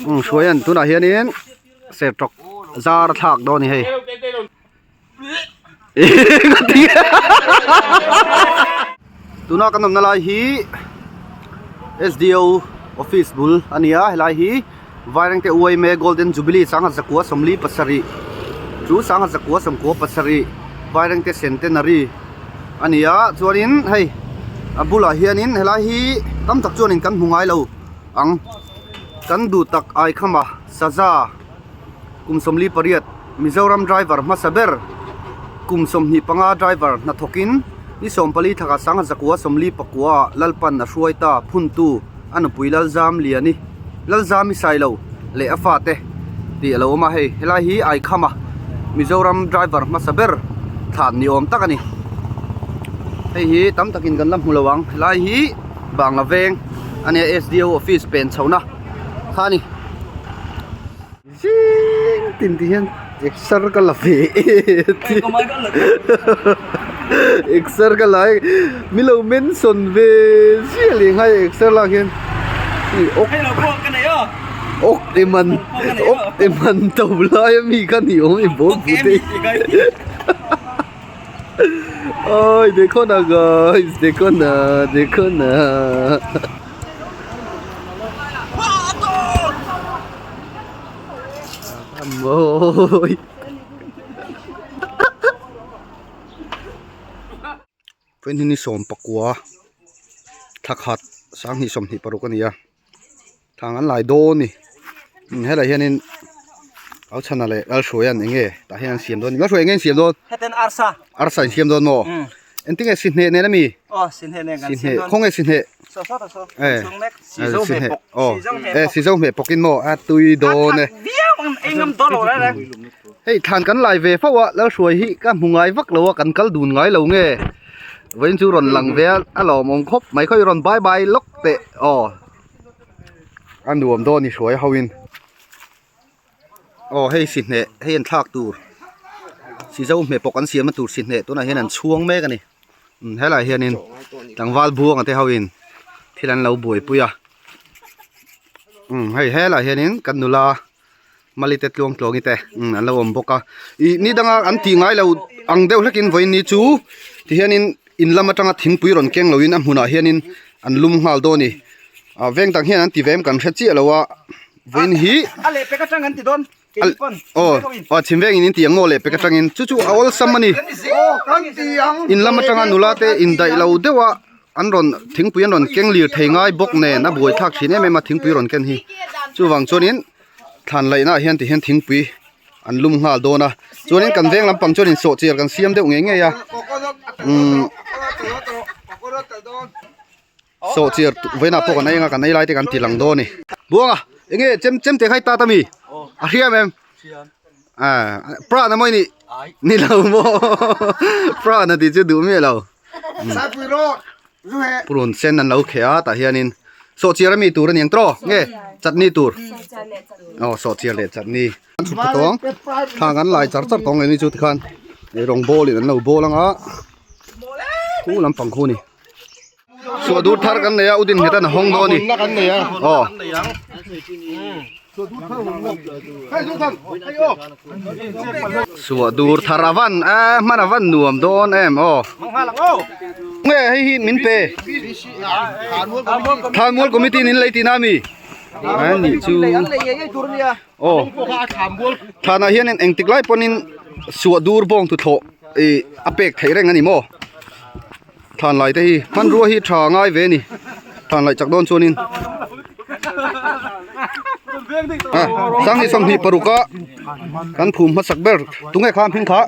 Umm hruaian tunah hianin sertawk zar a thlak dawn a ni hei. Tuna kan awmna lai hi SDO office bul a ni a helai hi Vairengte Uaime Golden Jubilee sangha zakua 47 chu sangha zakua 97 Vairengte Centenary a ni a chuanin hei a bulah hianin helai hi tam tak chuanin kan hmu ngai lo ang kan duh tak aikhama saza. Kum 48 Mizoram driver hmasa ber kum 25 driver hnathawkin ni 14 thaka sangha zakua 49 ah Lalpan a hruai ta phuntu a nupui Lalzam Liani Lalzami Sailo leh a fate tih a lo awm a hei helai hi Aikhama Mizoram driver hmasa ber thlan ni awm tak a ni hei hi tam takin kan la hmu lo ang helai hi Bangla veng a nia SDO office pen chhohna kha a ni. Zing tin ti hian exer ka la ve exer ka la e mi lo mention ve ziah leh nghal exer lak hian ok ok te man ok te man to lai ami kha ni awm i bawk bu te oi dekho na guys dekho na dekho na. Mawi Vawiin hi ni 19 thla khat 2026 a ni a thang an lai dawn a ni helai hianin au chhana leh Lalhruaia'n eng nge tah hian an siam dawn a ni Lalhruai eng nge an siam dawn heten arsa arsa an siam dawn maw engtin nge sihneh nen ami aw sihneh nen kan siam dawn khaw nge sihneh saw saw ta saw eh chung mek si zo hmeh pawk aw eh si zo hmeh pawk in maw a tui dawn e viau ang engam dawn lo reng reng hei thlan kan lai ve fo a Lalhruai hi ka hmu ngai vak lo a kan kal dun ngai lo nge vawiin chu rawn lang ve a a lawmawm khawp mai khawi rawn bye bye lawk teh aw a nuam dawn i hruai ho in Aw hei sihneh hei an thlak tur sizo hmeh pawk an siamna tur sihneh tunah hian an chhuang mek a ni umm helaiah hianin tlangval buanga te ho in thil an lo buaipui a umm hei helaiah hianin kan nula mali te tluang tluangi te umm an lo awm bawk a ih ni danga an tih ngai lo ang deuh hlekin vawiin ni chu tihianin in lam atanga thingpui rawn keng loin a hmunah hianin an lum nghal dawn a ni ah veng dang hian an ti ve em kan hre chiah lo a vawiin hi a leh pek atang an ti dawn aw aw chhim vengin in ti ang maw leh pek atangin chu chu a awlsam a ni in lam atanga nula te indaih lo deuh a an rawn thingpui an rawn keng lir thei ngai bawk nen a buai thlak thin em em a thingpui rawn ken hi chuvang chuanin thlan laihna ah hian ti hian thingpui an lum nghal dawn a chuanin kan veng lampang chuan in sawhchiar kan siam deuh ngei ngei a umm sawhchiar vawiinah pawh kan ei anga kan ei lai te kan ti lang dawn a ni buanga eng nge chem chem te kha i tat ami a hriam em ah pran a mawi ni ni lo maw pran a tih chu duh miah lo purun sen an lo kheh a tah hianin sawhchiar ami tur a ni ang tawh nge chutney tur aw sawhchiar leh chutney an chhuk ta tawng thlang an lai char char tawng leh ni chu tikhan rawng bawl in an lo bawl anga khu lampang khu a ni. Suah dur thar kan nei a udin nghet an hawng dawn a ni aw suah dur thar a van a hman a van nuam dawn em aw nge hei hi min pe thlanmual committee in lei tihna ami a nih chu aw thlanah hian engtik lai pawhin suah dur bawng tuthlawh ih a pek theih reng a ni maw. Thlan lai te hi hmanrua hi tha ngai ve a ni thlan laih chak dawn chuanin a sanghnih 26 a kan phum hmasak ber tunge kha hming kha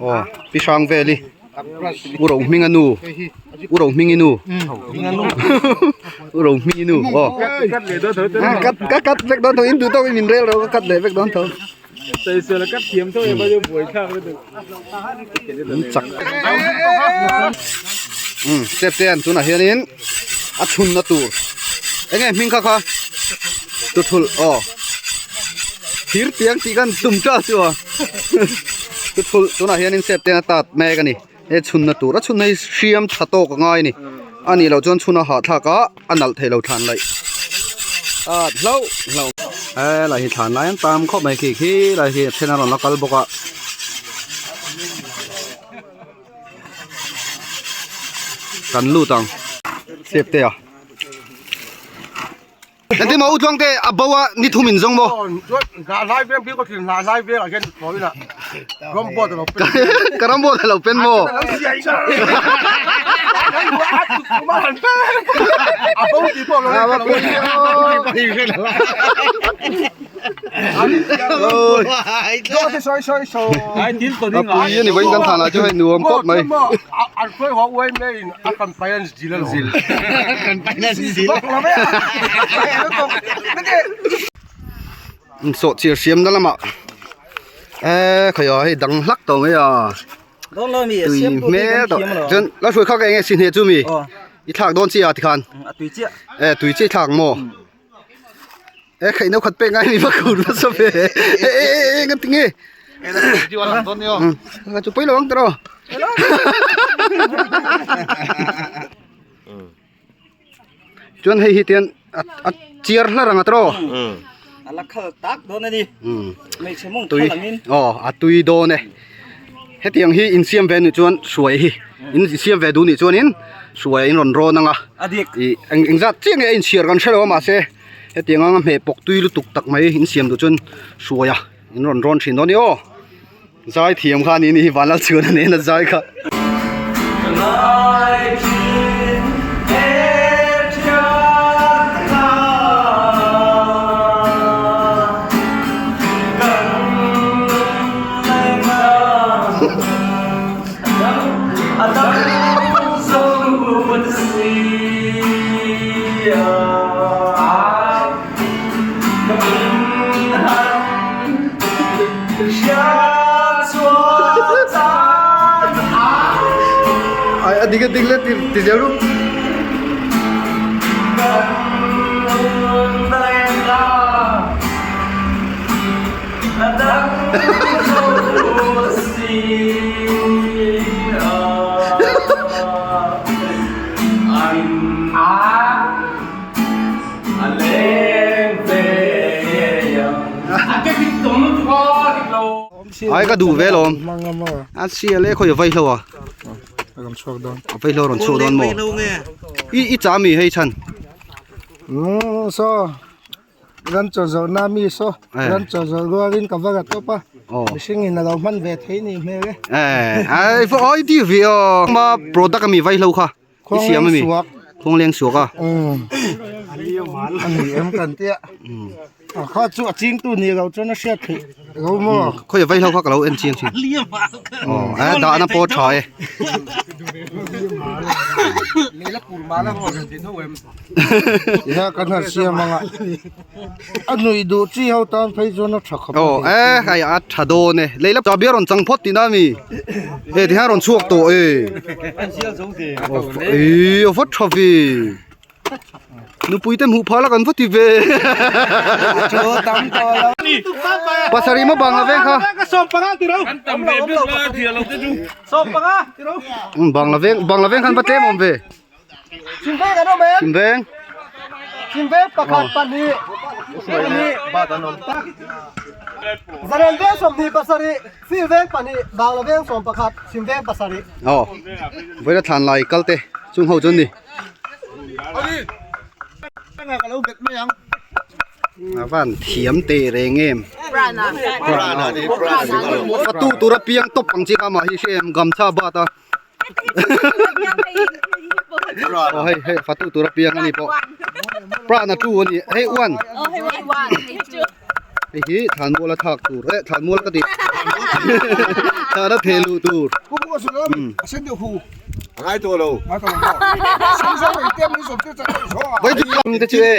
aw pi hrang veli u ro hming a nu u ro hming i nu u ro hming i nu aw kat ka kat vek dawn tho in duh tawk in min rel ro ka kat leh vek dawn tho. Sawisel a kat thiam tho em a chu buai thlak lutuk. An chak. Um step te an tunah hianin a chhunna tur enge hming kha kha tuthulh aw thir tiang tih khan tum ta chu a tuthulh tunah hianin step te an a tat mek a ni. He chhunna tur a chhunna hi hriam tha tawk a ngai a ni. A nih loh chuan chhun a hahthlak a a nalh theih lo thlan laih at hlauh hlauh. Helai hi thlan lai an tam khawp mai khi khi lai hi a then a rawn la kal bawk a. Kan lut ang step te a. Engtin maw u tluang te a bo a ni thum in zawng maw? Hnah hlai veng bik awthin hnah hlai veng ah hian thaw ila ram board a lo pen. Ka ram board a lo pen maw? A bo tih pawh a lo pen. A pui a ni vawiin kan thlan ah chuan hei nuam khawp mai. Sawh chir siamna lamah eee khawiah hei dang hlak tawh mai a tui hmel tawh chuan la hruai kha ka eng nge si hne chu mi i thlak dawn chiah a tikhan e tui chiah i thlak maw. E khaih no khat pek ngai mi va khur nasa ve e e e e ngan tinge ka chu pui lo ang tiro chuan hei hi tian a chiar hlar ang a tiro ala khal tak dawn ani hmeichhe mawng tui thal angin aw a tui dawn e hetiang hi insiam ve nih chuan hruai hi in siam ve duh nih chuanin hruai in rawn rawn ang a a dik ih eng engzat chiah nge a inchhiar kan hrelo a mahse Hetiang anga hmeh pawk tui lutuk tak mai in siam duh chuan hruai a in rawn rawn thin dawn a ni aw zai thiam kha a ni hi vanlal chhuan a nen a zai kha. Ai a dik a dik le ti ti zel ru. Ai ka duh ve lawm a sial e khawi a vaihlo a a vaihlo rawn chhuak dawn maw i i chah ami hei chhan Ram chaw zawrhna mi saw ram chaw zawrh rualin ka va ra tawp a mihring in a lo hman ve thei nih hmel e. Eh ai oi ti ve aw ma product ami vaihlo kha i siam ami khawngleng suak a ani em kan tia a kha chu a chingtu ni lo chuan a hriat theih lo maw khawi vaihlo kha ka lo en chiang thin aw a dahna pawh tha e. Ina kan han siam anga a nuih duh chi ho tan phei chuan a tha khawp aw e hei a tha dawn e lei la chabi a rawn chang phawt tihna ami he ti hian a rawn chhuak tawh e ih a va tha ve nupui te hmuh phah la kan va ti ve pasarih maw bangla veng kha bangla veng bangla veng khan va tlem awm ve. Chhimveng an awm em? Chhimveng. Chhimveng pakhat pahnih pahnih Zaren veng sawmhnih pasarih, Fil veng pahnih, Bangla veng sawm pakhat, Chhimveng pasarih. Aw, vawiin a thlan lai kal te chung ho chu an ni. A van thiam teh reng em. Fatu tura piang tawp ang chi kha mah hi hre em gamchha bat a. Aw hei hei fatu tur a piang a ni pawh prana tu a ni hei uan hei hi thlanmual a thlak tur eh thlanmual ka ti thlan a theh luh tur vai chu te chu e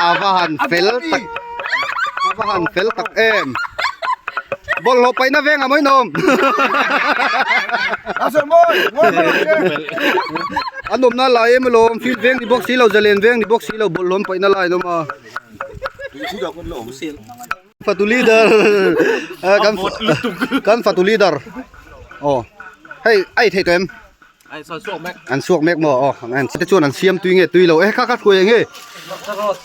a va han fel tak a va han fel tak em bawlhhlawh paihna veng a mawi nawm an awmna lai em alawm field veng ni bawk si lo zalen veng ni bawk si lo bawlhhlawm paihna lai an awm a. Fatu leader kan kan fatu leader aw hei a ei theih tawh em an suak mek maw aw an te chuan an siam tui nge tui lo e kha kha hruai eng nge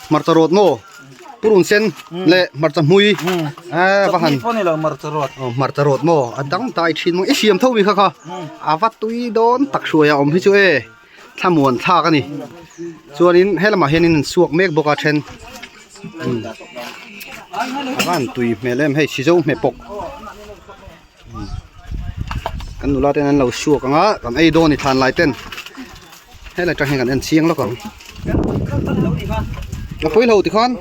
hmarcha rawt maw purun sen leh hmarcha hmui a va han aw hmarcha rawt maw a dang dai thin maw i siam tho mi kha kha a va tui dawn tak hruai a awm hi chu e. Thlamuan thlak a ni. Chuanin he lamah hianin an suak mek bawk a then. A van tui hmel em hei sizo hmeh pawk. Kan nula ten an lo suak ang a kan ei dawn a ni thlan lai ten. Helai atang hian kan en chiang lawk ang. A pawi lo tikhan.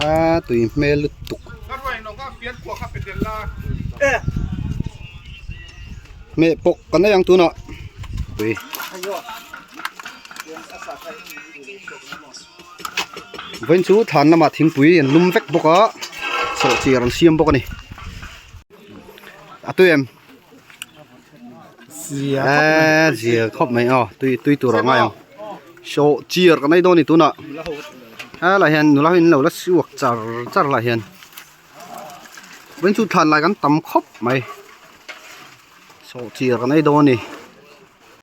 A tui hmel lutuk. Hmeh pawk kan nei ang tunah ui vawiin chu thlan lamah thingpui an lum vek bawk a sawhchiar an siam bawk a ni a tui em eee zia khawp mai aw tui tui tur a ngai ang sawhchiar kan ei dawn a ni tunah helaiah hian nula ho in lo la suak char char lah hian. Vawiin chu thlan lai kan tam khawp mai sawhchiar kan ei dawn a ni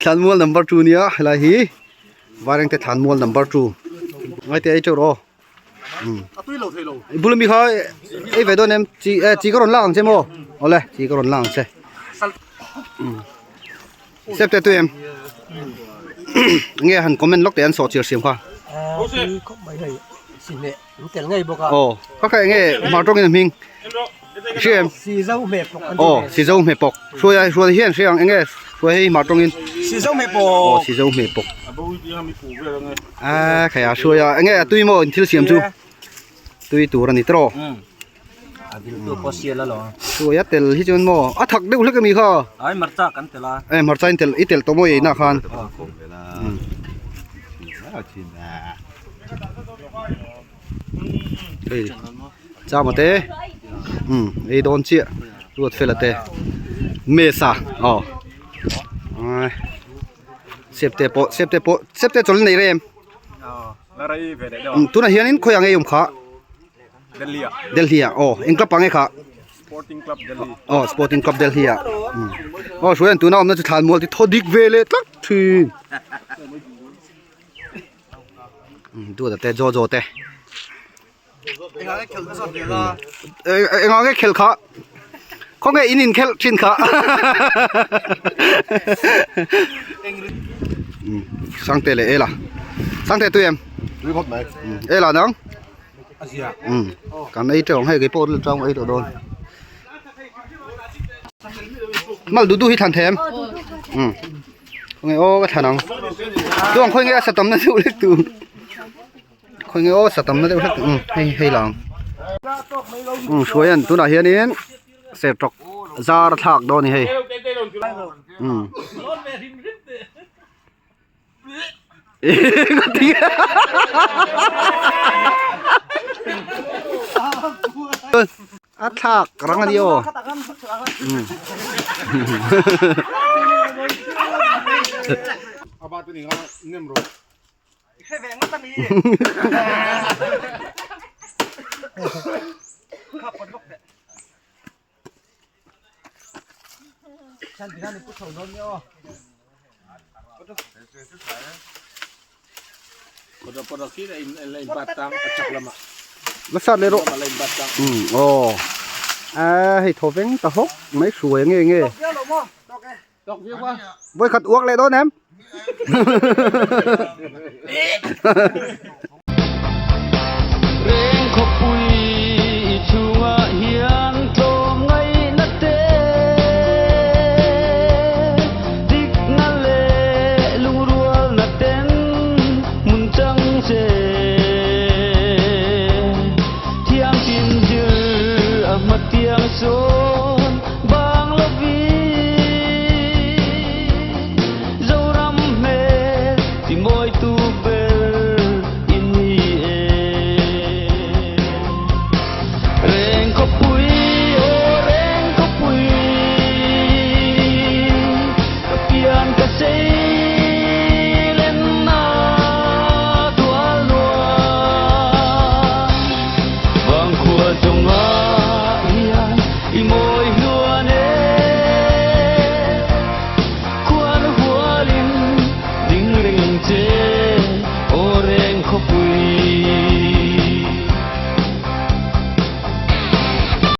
thlanmual number two nia helai hi Vairengte thlanmual number two ngaite ei teuh rawh aw i bula mi kha ei ve dawn em chi eh chi ka rawn lak ang che maw awle chi ka rawn lak ang che step te tui em nge han comment lawk teh an sawhchiar siam kha. An tel ngei bawk a. Aw, ka kha enge hmar tawngin a hming. Hria em? Sizo hme pawk an ti. Aw, Sizo hme pawk. Hruai a hruai hian hria ang enge hruai hei hmar tawngin. Sizo hme pawk. Aw, Sizo hme pawk. A khai a hruai a enge a tui maw in thil siam chu. Tui tur a ni tawh. A vil tu pawh sial alawm. Hruai a tel hi chuan maw a thak deuh hlek a mi kha. Ai hmarcha kan tel a. Eh hmarcha in tel i tel tawh maw ei na khan. Hei chama te um ei dawn chiah ruat fela te mesa aw ai sep te pawh sep te pawh sep te chawlh nei rem tunah hianin khawi ang ei awm kha. Delhi ah. Delhi ah aw eng club ah nge kha? Sporting Club Delhi. Aw Sporting Club Delhi ah. Aw hruai an tuna awmna chu thlan mual ti thaw dik ve leh tlat thin. Duat te Jojo te. Engah nge khel kha? Khawnge in in khelh thin kha? Sangte leh Ela. Sangte tui em? Tui khawp mai. Ela nang? Kan ei teuh ang hei kei pawh rilru chang ei tawh dawn. Mal duh duh hi thlan thei em? Khawnge aw ka thlan ang. Chuan khawi nge a sa tamna deuh hlek tur. Khawi nge aw sa tamna deuh hlek tur. Hei hei lang. Hruaian tunah hianin sertawk zar a thlak dawn a ni hei. A thlak rang a ni aw. La sat leh rawh aw a hei thaw veng ta hawk mai hruai nge nge vawikhat uak leh dawn em. I maw.